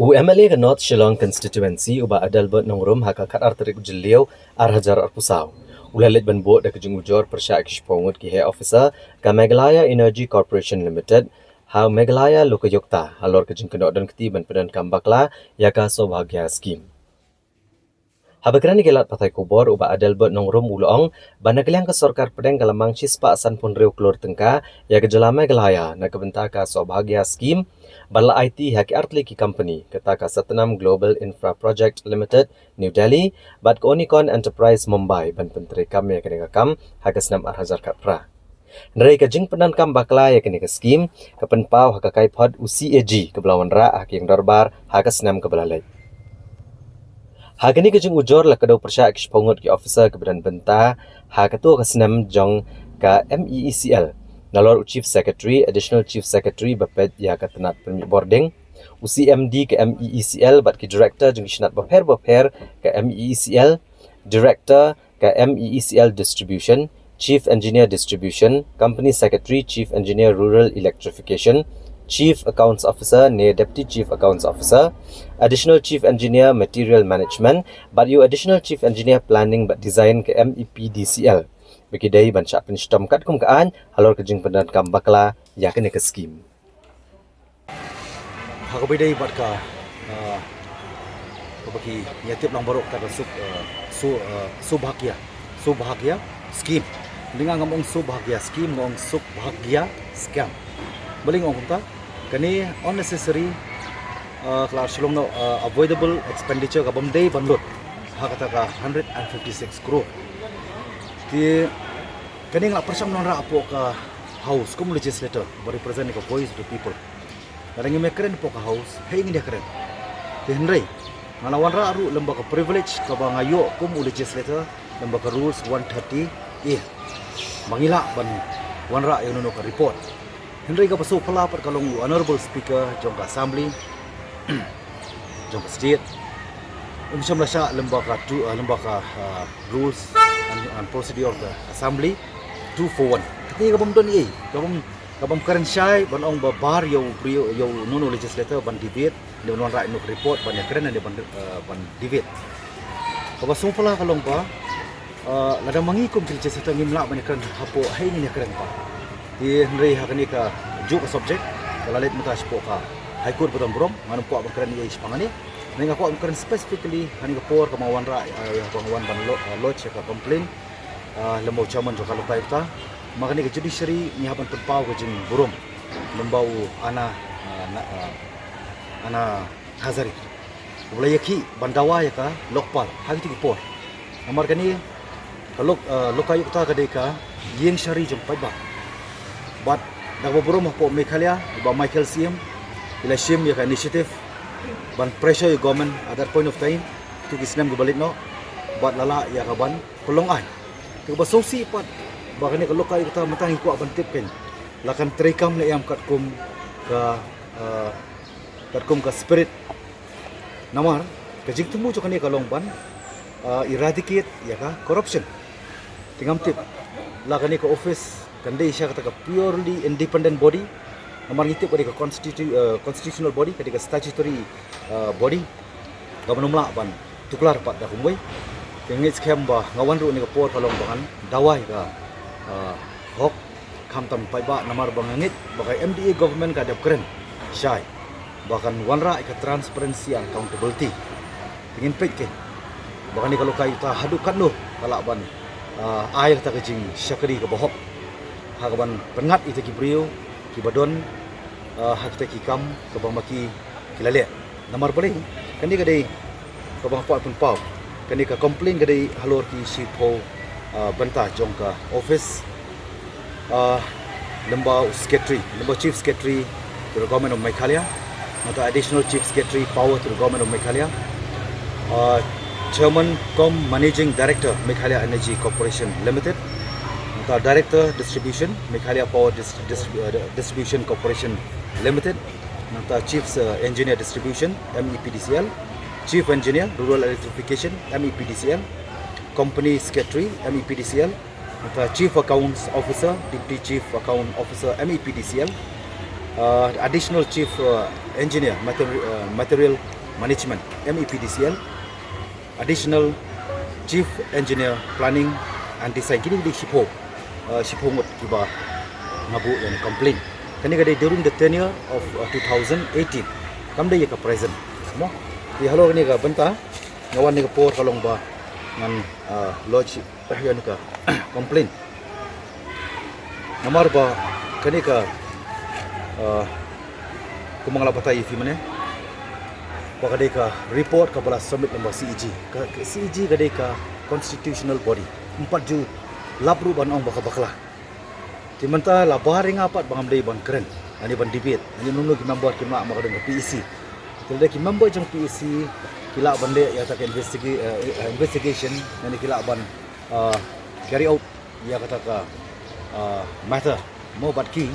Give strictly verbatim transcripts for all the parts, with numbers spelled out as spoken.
U M L A ka North Shillong Constituency, u Bah Adelbert Nongrum, ha ka khatar tarik u Jylliew ar hajar arphew saw, u la leit ban buh da ka jingujor pyrshah ki shiphew ngut ki heh officer ka Meghalaya Energy Corporation Limited ha Meghalaya Lokayukta halor ka jingkynnoh don kti ban pyndonkam bakla ïa ka Saubhagya Scheme. Haba kren ha ki lad pathai khubor, u Bah Adelbert Nongrum u la ong ba na ka liang ka sorkar pdeng ka la mang shispah sanphew hynriew klur tyngka ïa ka jylla Meghalaya na ka bynta ka Saubhagya Scheme, bad la aiti ha ki artylli ki company, kata ka Satnam Global Infra Project Limited, New Delhi, bad ka Unicon Enterprise, Mumbai, ban pyntreikam ïa kane ka kam ha ka snem ar hajar khatphra. Hynrei ka jingpyndonkam bakla ïa kane ka scheme ka pynpaw ha ka kaiphod u C A G kaba la wanrah ha ka ïing dorbar ha ka snem kaba la leit. Ha kane ka jingujor la kdew pyrshah ki shiphew ngut ki officer kiba don bynta ha kato ka snem jong ka M E E C L, nalor u Chief Secretary, Additional Chief Secretary ba peit ïa ka tnat permit bording, u C M D ka M E E C L bad ki director jong ki shnat bapher bapher ka M E E C L, director ka M E E C L Distribution, Chief Engineer Distribution, Company Secretary, Chief Engineer Rural Electrification, Chief Accounts Officer ne Deputy Chief Accounts Officer, Additional Chief Engineer Material Management, bad ïa u Additional Chief Engineer Planning bad Design ka M E P D C L, ba ki dei ban shah pynshitom katkum ka aiñ halor ka jingpyndonkam bakla ïa kane ka scheme. Ha kaba ïadei bad ka, ah, kaba ki ïatip lang baroh kata ka Sub, ah, Su, ah, Subhagya, Subhagya Scheme. Hynrei nga ngam ong Subhagya Scheme, nga ong Subhagya Scam. Balei nga ong kumta? Kane unnecessary, ah, ka la shu long noh, ah, avoidable expenditure kabym dei ban lut ha kata ka hundred and fifty-six crore. Te kane nga la pyrshang ban wanrah hapoh ka House kum u legislator ba represent ka Voice of the People. Lada ngim ïakren hapoh ka House, haei ngin ïakren? Te hynrei nga la wanrah ruh lyngba ka privilege kaba nga ïoh kum u legislator lyngba ka Rules one thirty A, ba ngi lah ban wanrah ïa uno uno ka report. Hynrei kaba sngewphylla pat ka long u Honourable Speaker jong ka Assembly jong ka State, um shym la shah lyngba ka tu, ah, lyngba ka, ah, Rules and, and Procedure of the Assembly two four one. Kata ka bym don ei, ka bym, ka bym kren shai ban ong ba bar ïa u briew, ïa uno uno legislator ban debate, ne ban wanrah ïa uno ka report ban ïakren ne ban, ah, ban debate. Kaba sngewphylla ka long ba, ah, lada ma ngi kum ki legislator ngim lah ban ïakren hapoh, haei ngin ïakren pat? Te hynrei ha kane kajuh ka subject ka la leit mynta shapoh ka High Court ba don burom, ngam kwah ban kren ei ei shaphang kane. Hynrei nga kwah ban kren specifically ha kane ka por kaba nga wanrah, ah, ïa kaba nga wan ban lo-, ah, lodge ïa ka complaint, ah, lyngba u Chairman jong ka Lokayukta. Namar kane ka judiciary ngi hap ban pynpaw ka jingburom lyngba u Ana, ah, na, ah, Ana Hazare, uba la ïakhih ban dawa ïa ka Lokpal ha kito ki por. Namar kane ka Lok, ah, Lokayukta ka dei ka ïing shari jong paidbah. Bad da kaba burom hapoh Meghalaya, u Bah Michael C M i la shim ïa ka initiative ban pressure ïa u government at that point of time, kito ki snem kiba leit noh, bad la lah ïa ka ban pynlong aiñ. Te kaba sngewsih pat ba kane ka Lokayukta mynta ngi kwah ban tip kein la kan treikam ne em katkum ka, ah, katkum ka spirit. Namar ka jingthmu jong kane ka long ban, ah, eradicate ïa ka corruption. Te ngam tip la kane ka office kan dei sha kata ka purely independent body. Namar ngi tip ka dei ka constitu-, ah, constitutional body, ka dei ka statutory, ah, body. Kaba ym lah ban tuklar pat da kumwei. Te nga ngeit skhem ba nga wan ruh ha kane ka por ka long ba ngan dawa ïa ka, ah, hok khamtam paidbah, namar ba nga ngeit ba ka M D A government ka dep kren shai ba kan wanrah ïa ka transparency and accountability. Te ngin peit kein ba kane ka Lokayukta haduh katno ka lah ban, ah, ai kata ka jingshakri kaba hok ha kaban pynngat ïa kita ki briew kiba don, ah, ha kita ki kam kaba ma ki ki la leh. Namar balei? Kane ka dei kaba nga kwah pynpaw. Kane ka complaint ka dei halor ki shiphew, ah, bynta jong ka office, ah, lyngba u secretary, lyngba u chief secretary to the government of Meghalaya, nangta additional chief secretary power to the government of Meghalaya, ah, chairman cum managing director Meghalaya Energy Corporation Limited, nangta director distribution Meghalaya Power Dis-, Dis-, ah, Distribution Corporation Limited, nangta chief, ah, engineer distribution, M E P D C L, chief engineer rural electrification, M E P D C L, company secretary, M E P D C L, nangta chief accounts officer, deputy chief account officer, M E P D C L, Uh, Additional Chief uh, Engineer Material, uh, Material Management, M E P D C L, Additional Chief Engineer Planning and Design. Kine ki dei shiphew, uh, shiphew ngut kiba nga buh ïa kane ka complaint. Kane ka dei during the tenure of uh, two thousand eighteen. Kam dei ïa ka present. Mo? Te halor kane ka bynta nga wan ha kane ka por ka long ba ngan uh, lodge ïa kane ka complaint. Namar ba kane ka uh, kumba nga la batai ïa phi mynne, ba ka dei ka report kaba la submit lyngba C A G. Ka, ka C A G ka dei ka constitutional body. Ym pat ju lap ruh ban ong ba ka bakla. Te mynta la baroh nga pat ba ngam dei ban kren, ani ban debate, ani nunu ki member ki ma ma ka dong ka P A C. Te lada ki member jong P A C ki lah ban leh ïa kata ka investiga- uh, investigation, ani ki lah ban uh, carry out ïa kata ka uh, matter mo bad ki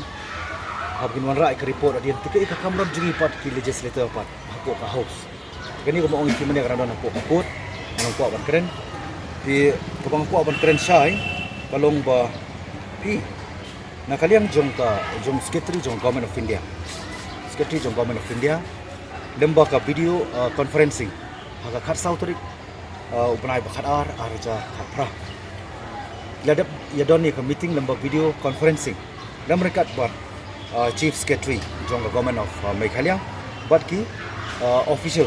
hap kin wanrah ïa ka report hadien te ka ïa ka kamram jong ngi pat ki legislator pat hapoh ka house. Kane kaba ong ïa phi mynne ka dang don hapoh ka court, nga kwah ban kren. Te kaba nga kwah ban kren shai ka long ba phi na ka liang jong ka jong secretary jong Government of India, secretary jong Government of India, lem bad ka video uh, conferencing ha ka khatsaw tarik uh, u bnai ba khatar ar hajar khatphra. La dep ïa don ïa ka meeting lem bad video conferencing lem ryngkat bad uh, Chief Secretary jong ka Government of uh, Meghalaya bad ki uh, official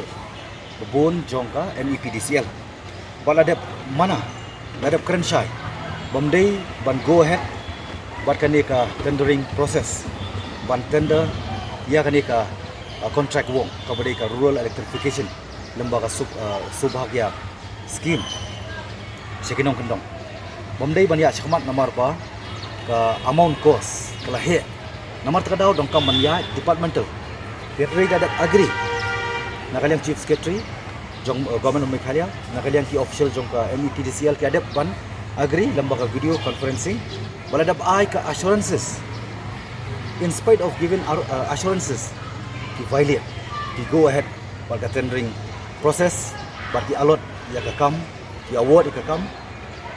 bun jong ka M E P D C L. Bad la dep mana, la dep kren shai bym dei ban go ahead bad kane ka tendering process ban tender ïa kane ka uh, contract work kaba dei ka rural electrification lem bad ka sub, uh, Saubhagya scheme sha ki nongkyndong. Bym dei ban ïa shakhmat namar ba ka amount cost ka la heh. Namar kata ka daw donkam ban ïa departmental. Te hynrei ka dep agree na ka liang Chief Secretary jong uh, Government of Meghalaya, na ka liang ki official jong ka M E P D C L ki dep ban agree lem bad ka video conferencing. Bad la dep ai ka assurances. In spite of giving ar- uh, assurances, ki violate, ki go ahead bad ka tendering process bad ki allot ïa ka kam, ki award ïa ka kam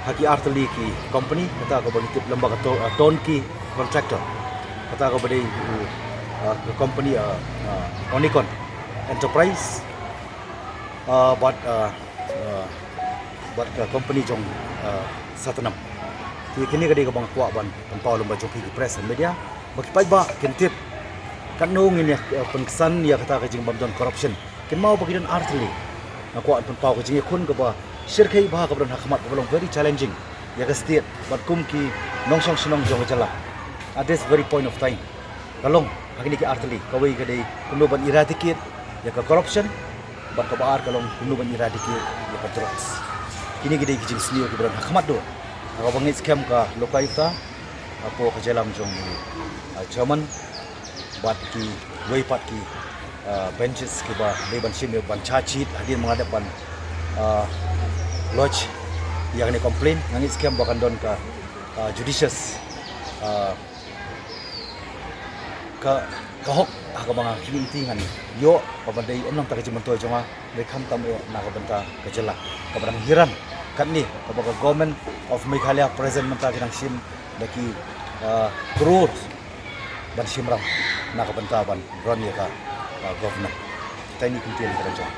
ha ki artylli ki company, kata kaba ngi tip lem bad ka to- uh, turnkey contractor, kata kaba dei uh, ka company uh, uh, Onikon Enterprise uh, bad uh, uh, bad ka company jong uh, Satnam. Te kine ka dei kaba nga kwah ban pynpaw lem bad jong phi ki press and media ba ki paidbah kin tip katno ngin ïa uh, pynksan ïa kata ka jingbymdon corruption. Kynmaw ba ki don artylli. Nga kwah pynpaw ka jingïakhun kaba shyrkhei bha kaba don ha khmat kaba long very challenging ïa ka state bad kum ki nongshong shnong jong ka jylla. At this very point of time ka long ha kine ki artylli, kawei ka dei kumno ban eradicate ïa ka corruption bad kaba ar ka long kumno ban eradicate ïa ka drugs. Kine ki dei ki jingsniew kiba don ha khmat duh. Kaba ngeit skhem ka Lokayukta hapoh ka jingïalam jong uh, chairman bad kiwei pat ki uh, benches kiba dei ban shim ïa ban charge sheet hadien ba nga dep ban uh, lodge ïa kane complaint. Nga ngeit skhem ba kan don ka uh, judicious uh, ka ka hok ha kaba nga khmih lynti ngan ïoh kaba dei ym nangta ka jingmyntoi jong nga, dei khamtam eh na ka bynta ka jylla. Kaba dang hiran katne kaba ka Government of Meghalaya present mynta ki dang shim da ki uh, crore ban shim ram na ka bynta ban run ïa ka uh, government. Kita ini kyntien ka jong